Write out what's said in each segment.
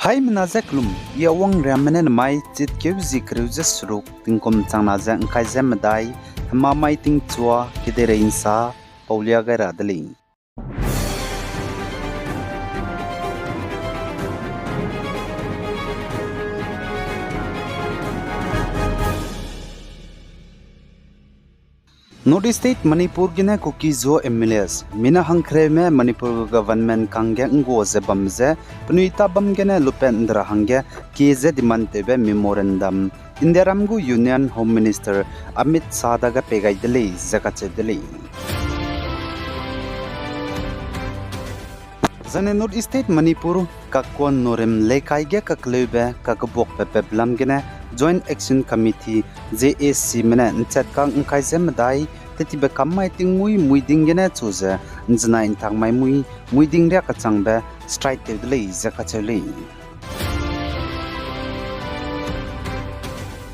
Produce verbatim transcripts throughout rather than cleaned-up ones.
Haimena ze kelum, I Awang Riamme ne nemai chitkeu zi kereu ze seruk tingkum changna ze ngkai ze medai, hema mai tingchua, kedeirei nsa, paulia gai ra de lei. North East State Manipur gene Kuki-Zo M L As, mina hangkereume Manipur gu government kangge nggua ze bam ze, penui ta bam gene lupat ndera hangge, kie ze demand tewbe memorandum, Indiaram gu Union Home Minister Amit Shah dage pei gai de lei ze kacheu de lei. Zaine North East State Manipur, Kakuan Norem Leikai ge kakleube kakebuakbe pebelam gene Joint Action Committee, J A Cme ne nchat kak ngkai ze medai, tetibe kam mai tingmui muiding gene chu ze, nzenai ntak mai mui, muiding riak kachangbe strike tew de lei ze kacheu lei.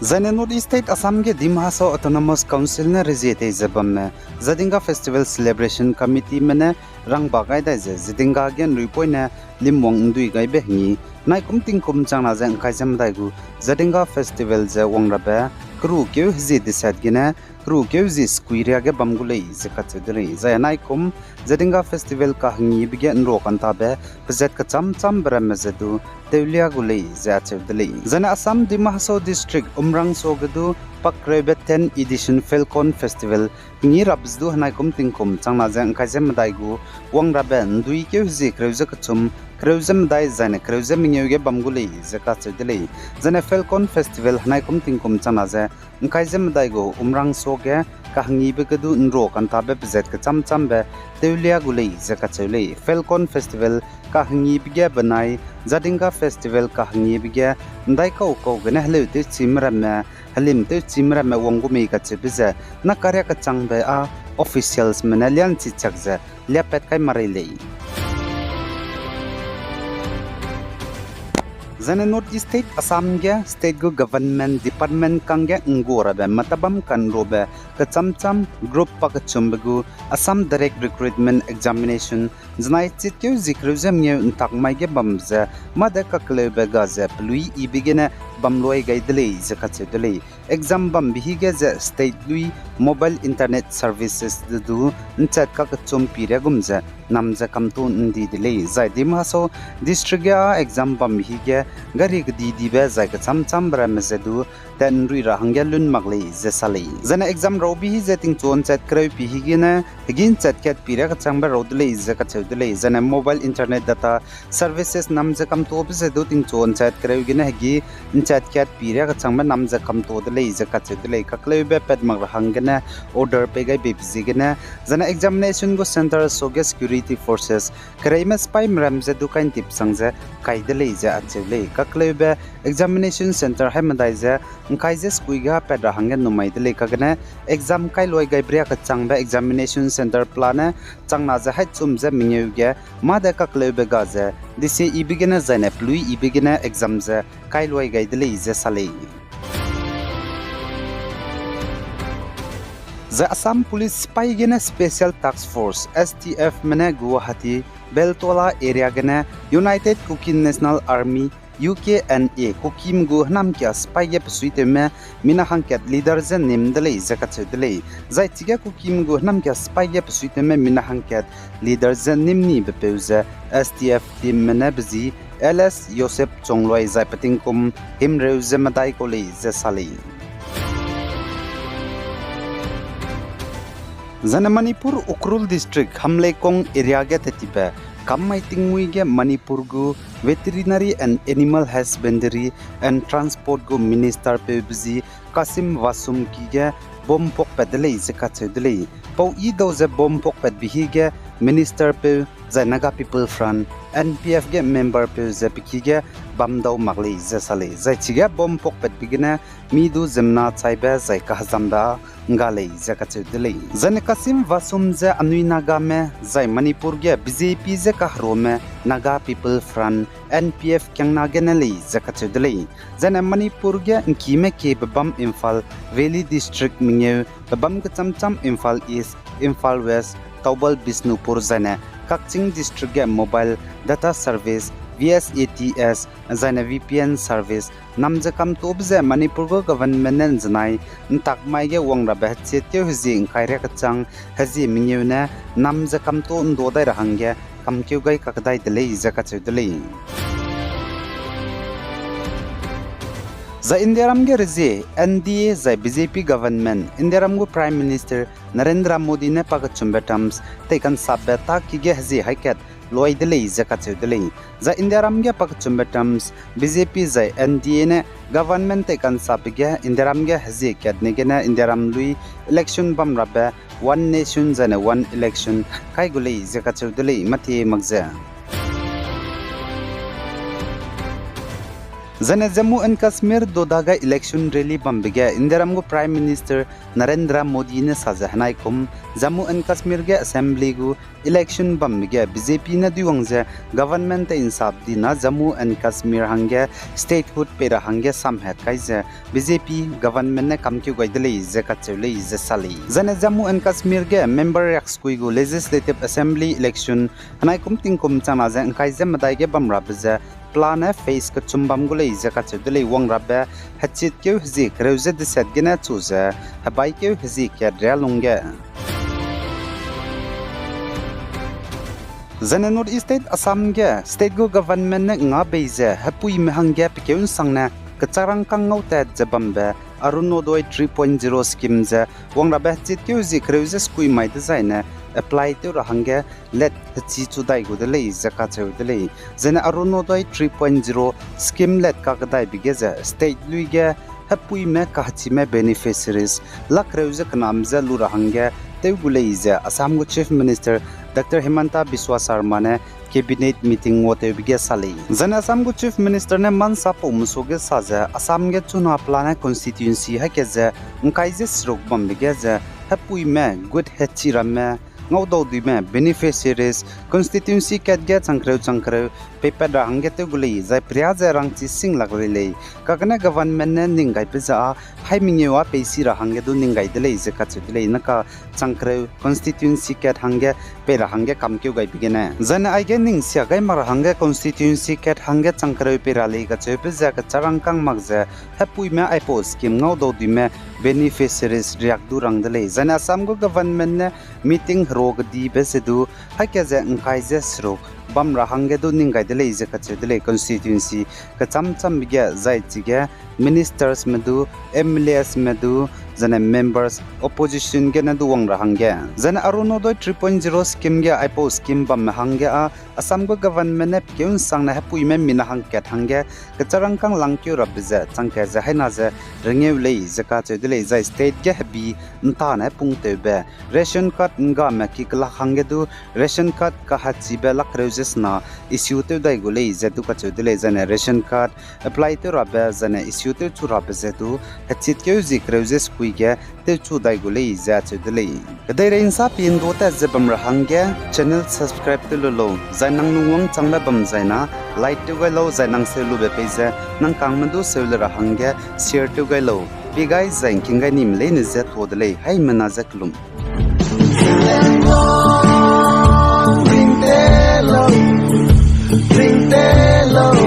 Zaine North East State Assam ge Dima Hasao Autonomous Council ne rezie tei ze bamme, Jatinga Festival Celebration Committeeme ne rangba gai dai ze Jatinga ge nruipoine limwang ndui gaibe hengi, naikum tingkum changna ze ngkai ze medai gu Jatinga Festival ze wang rabe, kerukeu hezie deset gene, kerukeu hezie sekui riage bam gu lei ze kacheu de lei. Zai naikum Jatinga Festival kahengibe ge nrua kantabe, pezat kecham chambe ramme ze du, tewlia gu lei ze acheu de lei. Zaine Assam Dima Hasao District Umrangso ge du, pakreube ten edition Falcon Festival, hengi rabe ze du henaikum tingkum changna ze ngkai ze medai gu, wang rabe nduikeu hezie kereu ze kechum, kereu ze medai zaine kereu ze mengeu ge bam gu lei ze kacheu de lei. Zaine Falcon Festival henaikum tingkum changna ze ngkai ze medai gu Umrangso ge kahengibe ge du nrua kantabe pezat kecham chambe tewlia gu lei ze kacheu lei. Falcon Festival kahengibe ge benai Jatinga Festival kahengibe ge ndaikau kau gene heleu tewchime ramme, helim tewchime ramme wang gu mei kacheube ze, na kariak kechangbe â officialsme ne lianchi chak ze liapat kai marei lei. Zaine North East State Assam ge state gu government department kangge nggua rabe matabam kanrobe kecham cham group pakechumbe gu Assam Direct Recruitment Examination zenai chitkeu zi kereu ze mengeu ntak mai ge bam ze, mâde kakleube ga ze pelui yibe gene bam luai gai de lei ze kacheu de lei. Exam bambe hige ze state lui mobile internet services de du nchat kakechum pi riagum ze nam ze kamtu ndi de lei. Zai Dima Hasao district ge â exam bambe hige gari kedidibe zai kecham chambe ramme ze du tat nrui ra hangge lun mak lei ze sa lei. Zaine exam raube hi ze tingchu nchat kereu pi higene hegi nchat kat pi riak kechangbe rau de lei ze kacheu de lei. Zaine mobile internet data services nam ze kamtuabe ze du tingchu nchat kereu gene hegi nchat kat pi riak kechangbe nam ze kamtua de lei ze kacheu de lei. Kakleube pat mak ra hanggene order pei gai beibe ziegene, zaine examination gu centre suage security forces kereime sipaime ram ze du kaintip sang ze kai de lei ze acheu lei. Kakleube examination centre haimedai ze ngkai ze sekui ga pat ra hangge numai de lei kagene, exam kai luai gaibe riak kechangbe examination centre pelane changna ze haî chum ze mengeu ge mâde kakleube ga ze dise yibe gene zaine pelui yibe gene exam ze kai luai gai de lei ze sa lei. Zai Assam Police sipai gene Special Task Force, S T Fme ne Guwahati, Beltola area gene United Kuki National Army, U K N A, Kukime gu hênamkia sipai ge besuitewme mina hangkat leader ze nîm de lei ze kacheu de lei. Zai chige Kukime gu hênamkia sipai ge besuitewme mina hangkat leader ze nîm nibe peu ze S T F teamme ne bezi L S Joseph Chongloi zai petingkum himreu ze medai kau lei ze sa lei. Zaine Manipur Ukhrul District Hamleikong area ge tetibe kam mai tingmui ge Manipur gu Veterinary and Animal Husbandry and Transport gu minister peu bezi Kasim Vasum ki ge bomb pakpat de lei ze kacheu de lei. Pau yi dau ze bomb pakpatbe hige minister peu zai Naga People Front, N P F ge member peu ze pe ki ge bam dau mak lei ze sa lei. Zai chige bomb pakpatbe gene mi du ziemmena chaibe zai kahezambe â ngga lei ze kacheu de lei. Zaine Kasim Vasum ze anui Nagame zai Manipur ge B J P ze kaheruame Naga People Front, N P F kiangna gene lei ze kacheu de lei. Zaine Manipur ge ngkime kiebe bam Imphal Valley District mengeu, pe bam kecham cham Imphal East, Imphal West, Thoubal Bishnupur zaine Kakching District ge mobile data service V S A T S, zaine V P N service, nam ze kamtobe ze Manipur gu government ne ’nzenai ’ntak mai ge wang rabe hechiatkeu hezie ’ngkai riak kechang hezie mengeu ne nam ze kamto ’nda dai ra hangge kamkeu gai kakdai de lei ze kacheu de lei. Zai Indiaram ge rezie N D A zai B J P government, Indiaram gu Prime Minister Narendra Modi ne pakechumbe terms tei kansapbe tak ki ge hezie haikat luai de lei ze kacheu de lei. Zai Indiaram ge pakechumbe terms B J P zai N D A ne government tei kansapbe ge Indiaram ge hezie katne gene Indiaram lui election bam rabe One Nation zaine One Election kai gu lei ze kacheu de lei, mati mak ze. Zaine Jammu and Kashmir Doda ge election rally bambe ge Indiaram gu Prime Minister Narendra Modi ne sa ze henai kum Jammu and Kashmir ge assembly gu election bambe ge B J P ne duiwang ze government tei ’nsap di na Jammu and Kashmir hangge statehood pei ra hangge samhat kai ze B J P government ne kamkeu gai de lei ze kacheu lei ze sa lei. Zaine Jammu and Kashmir ge member riaksekui gu Legislative Assembly election henai kum tingkum changna ze ’ngkai ze medai ge bam rabe ze plan ne phase kechum bam gu lei ze kacheu de lei. Wang rabe hechiatkeu hezie kereu ze deset gene chu ze hebaikeu hezie kat ria lungge. Zaine North East State Assam ge state gu government ne nga bei ze hepuime hangge pekeu ’nsangne kecharangkâng ngautat ze bambe Arunodoi three point zero scheme ze wang rabe hechiatkeu hezie kereu ze sekui mai dezaine apply tew ra hangge let hechi chu dai gu de lei ze kacheu de lei. Zaine Arunodoi three point zero scheme let kakdaibe ge ze state lui ge hepuime kahechime beneficiaries lak kereu ze kenam ze lu ra hangge tew gu lei ze Assam gu Chief Minister Doctor Himanta Biswa Sarma ne Cabinet meeting nguatewbe ge sa lei. Zaine Assam gu Chief Minister ne mansa pau mesu ge sa ze Assam ge chuna pelane constituency haike ze ’ngkai ze seruk bambe ge ze hepuime gut hechi ramme ngaudauduime beneficiaries constituency kat ge changkereu changkereu peipat ra hangge tew gu lei, zai peria ze rangchi sing lak lei lei. Kakene government ne ning gaibe ze â hai mengeu â peisi ra hangge du ning gai de lei ze kacheu de lei. Naka changkereu constituency kat hangge pei ra hangge kamkeu gaibe gene. Zaine aige ning sia gai mak ra hangge constituency kat hangge changkereu pei ra lei kacheube ze kecharangkâng mak ze hepuime aipau scheme ngaudauduime beneficiaries riak du rang de lei. Zaine Assam gu government ne meeting hero kedibe ze du haike ze ’ngkai ze seruk bam ra hangge du ning gai de lei ze kacheu de lei. Constituency kecham chambe ge zai chige ministersme du, M L Asme du, zaine members opposition gene du wang ra hangge. Zaine Arunodoi three point zero scheme ge aipau scheme bamme hangge â Assam gu government ne pekeu ’nsangne hepuime mina hangkat hangge kecharangkâng langkeu rabe ze changkat ze haina ze rengeu lei ze kacheu de lei. Zai state ge hebi ’ntane pungtewbe ration card ’nggame ki kelak hangge du ration card kahechibe lak kereu ze sena issue tew dai gu lei ze du kacheu de lei. Zaine ration card apply tew rabe zaine issue tewchu rabe ze du hechiatkeu hezie kereu ze sekui ge tewchu dai gu lei ze acheu de lei. Kedeirei ’nsa pi ’ndutat ze bam ra hangge channel subscribe tew lu lau, zai nang lungwangchangbe bam zaina like tew gai lau, zai nang seu lube pei ze nang kangme du seu le ra hangge share tew gai lau. Pi gai zai ’ngking gai nime leine je tuâ de lei, haimena je kelum. Ringte lau, ringte lau,